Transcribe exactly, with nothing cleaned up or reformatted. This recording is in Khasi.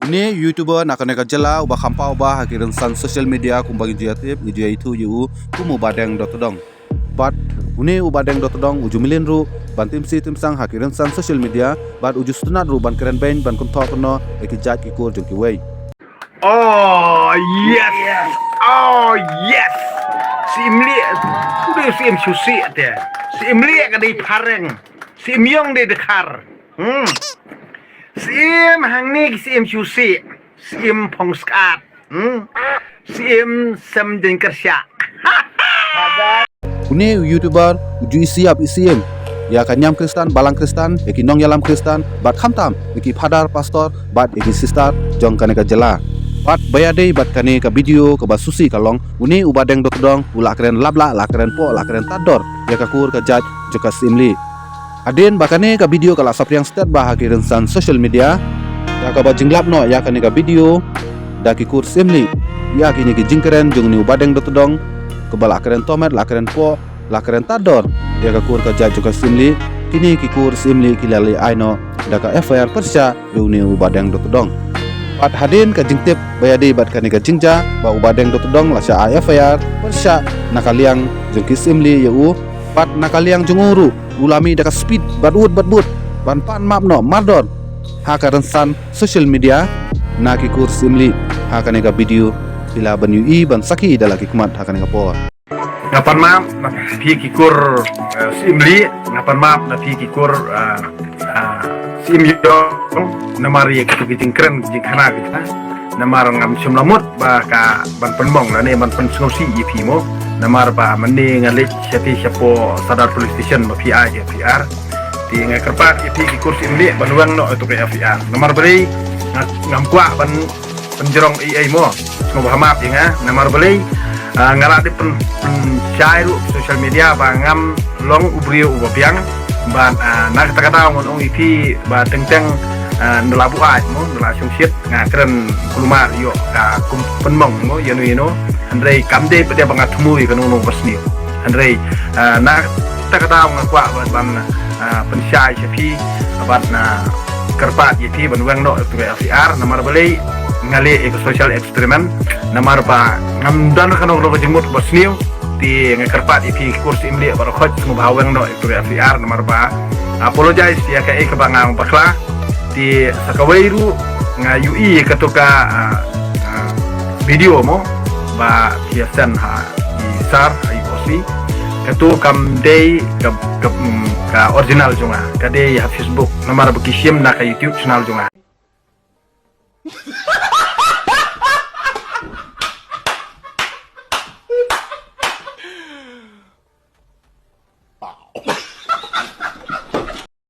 Une YouTuber na kane ka jylla uba kham paw bha ha ki rynsan social media kumba ngi ju ïatip, ngi ju ïathuh ïa u kum u Badeng Dotdong. Bad une u Badeng Dotdong u ju mlien ruh ban tim sih tim sang ha ki rynsan social media, bad u ju sngewtynnat ruh ban kren beiñ ban kynthoh kynnoh ïa ki jait ki kur jong kiwei. Oh yes. Oh yes. Syiem lieh. Ka dei syiem shu sih te. Syiem lieh ka dei phareng. Syiem ïong dei dkhar. Hmm. Syiem hangne ki syiem shu sih. Syiem phong skat. Hmm. Syiem sem jingkyrshah. Une u YouTuber u ju isih ap isih im ïa ka niam Khristan, balang Khristan, ïa ki nongïalam Khristan, bad khamtam ïa ki phadar, pastor bad ïa ki sister jong kane ka jylla. Bad ba ïadei bad kane ka video kaba shu sih ka long, une u Badeng Dotdong u la kren lap lah, la kren poh, la kren tad dor ïa ka kur ka jait jong ka Syiem Lieh. Hadien ba kane ka video ka la saphriang stet bha ha ki rynsan social media, da kaba jinglap noh ïa kane ka video da ki kur Syiem Lieh ïa kine ki jingkren jong une u Badeng Dotdong, kaba la kren tohmet, la kren poh, la kren tad dor ïa ka kur ka jait jong ka Syiem Lieh. Kine ki kur Syiem Lieh ki la leit ai noh da ka FIR pyrshah ïa une u Badeng Dotdong. Bad hadien ka jingtip ba ïadei bad kane ka jingjia ba u Badeng Dotdong la shah ai FIR pyrshah na ka liang jong ki Syiem Lieh ïa u, bad na ka liang jong u ruh u la mih da ka speed bad ud bad bud ban pan map noh mardor ha ka rynsan social media na ki kur Syiem Lieh. Ha kane ka video phi lah ban ïohi ban sakhi da la ki khmat ha kane ka por. Nga pan map na phi ki kur, eh, Syiem Lieh, nga pan map na phi ki kur, eh, eh, Syiem Ïong, namar ïa kitu ki jingkren jingkhana kita. Namar ngam shym la mut ba ka ban pynmong lane ban pynsngewsih ïa phi mo. Namar ba mynne nga leit shatei shapoh Sadar Police Station ba phi ai FIR. Te nga kyrpad ïa phi ki kur Syiem Lieh ban weng noh ïa tu ka FIR. Namar balei nga, ngam kwah ban pynjrong ei ei mo. Sngewbha map ïa nga, namar balei, ah, nga la dep pyn, pynshai ruh social media ba ngam long u briew uba biang. Bad, ah, na kata ka daw ngan ong ïa phi ba teng teng, ah, nda la buaid mo, nda la shongshit, nga kren kulmar ïoh ka kum pynmong mo, ïano ïano. Hynrei kam dei pat ïa ba nga thmu ïa kano kano ba sniew. Hynrei, ah, na kata ka daw nga kwah ban, ban, ah, pynshai sha phi, bad nga kyrpad ïa phi ban weng noh ïa tu ka FIR, namar balei nga leh ïa ka social experiment, namar ba ngam don kano kano ka jingmut ba sniew. Te nga kyrpad ïa phi ki kur Syiem Lieh baroh khoit sngewbha weng noh ïa tu ka FIR, namar ba apologize ïa kaei kaba nga bakla. Te sa kawei ruh nga ïohi ïa katu ka, ah, ah, video mo ba phi ïa send ha i sar, ha i O C. Katu kam dei ka, ka, mm, ka original jong nga, ka dei ha Facebook, namar ba ki shim na ka YouTube channel jong nga.